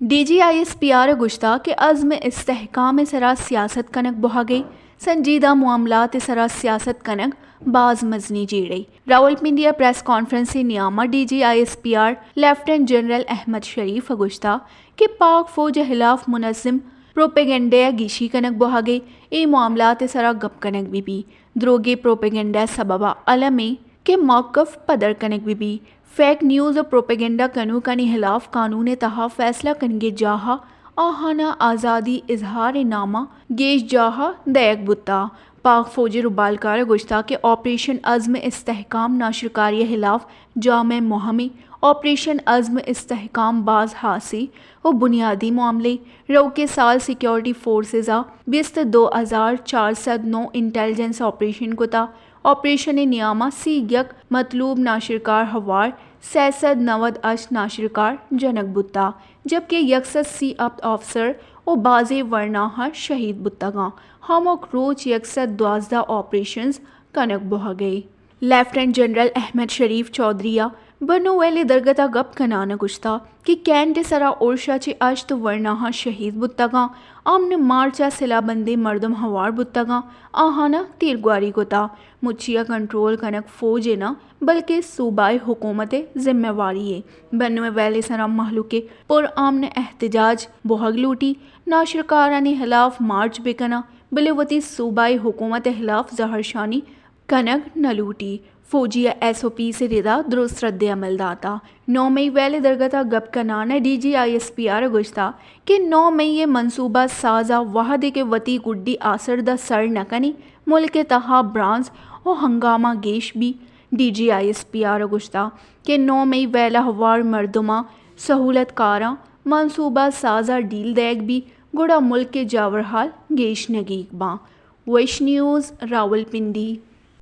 D G I S P R ء گوشتگ کہ عزم استحکام ء سرا سیاست کنگ بوھگ ء، سنجیدہ معاملات ء سرا سیاست کنگ باز مزنیں جیڑہ ء۔ راولپنڈی ء پریس کانفرنس ء نیام ء D G I S P R lieutenant general Ahmad Sharif ء گوشتگ کہ پاک فوج ء ہلاف منظم پروپیگنڈہ ء گیشی کنگ بوھگ ء، اے معاملات ء سرا گپ کنگ بہ بیت۔ دروگی پروپیگنڈہ ء سبب ء الم ء کہ موقف پدر کنگ بہ بیت۔ فیک نیوز ء پروپیگنڈہ کنوکانی ہلاف قانون ء تہا فیصلہ کنگی جاہ ء آہاناں آزادی اظہار ء نام ء گیش جاہ ء دئیگ بوتگ۔ پاک فوج ء ربالکار ء گوشتگ کہ آپریشن عزم استحکام ناشرکاری ء ہلاف جامع مہمے۔ آپریشن عزم استحکام باز ہاسیں و بنیادی معاملے۔ روکیں سال سیکورٹی فورسز ء بیست دو ہزار چار سد نو انٹیلیجنس آپریشن کتگ۔ آپریشن ء نیام ء سی یک مطلوب ناشرکار ہوار سئے سد نود ہشت ناشرکار جنگ بوتگ، جبکہ یک سد سی ہپت آفسر و بازیں ورناہ شہید بوتگاں۔ ہمک روچ یک سد دوازدہ آپریشنز کنگ بوھگ ء۔ لیفٹیننٹ جنرل احمد شریف چوہدری ء بنو ویل ء درگت ء گپ کنان ء گوشتگ کہ کینٹ ء سرا ارش ء چہ ہشت ورناہ شہید بوتگاں۔ امن مارچ ء سلاہ بندیں مردم ہوار بوتگاں، آہاناں تیرگواری کتگ۔ مچی ء کنٹرول کنگ فوج ء نہ بلکہ صوبائی حکومت ء ذمہ واری ء۔ بنو ویل ء سرا مہلوک ء پر امن احتجاج بوھگ لوٹی، ناشرکارانی ہلاف مارچ بکناں، بلے وتی صوبائی حکومت ء ہلاف زہرشانی کنگ نہ لوٹی۔ فوجی ء ایس او پیز ء ردا درست رد عمل داتگ۔ نو مئی ویل ء درگت ء گپ کنان ء D G I S P R ء گوشتگ کہ نو مئی ء منصوبہ ساز ء وہدے کہ وتی گڈی آسرد ء سر نہ کنی، ملک ء تہا برانز و ہنگامہ گیش بی۔ D G I S P R ء گوشتگ کہ نو مئی ویل ء ہوار مردماں، سہولت کاراں منصوبہ ساز ء ڈیل دئیگ بی، گڑا ملک ء جاورحال گیش نگیگ باں۔ وش نیوز، راولپنڈی۔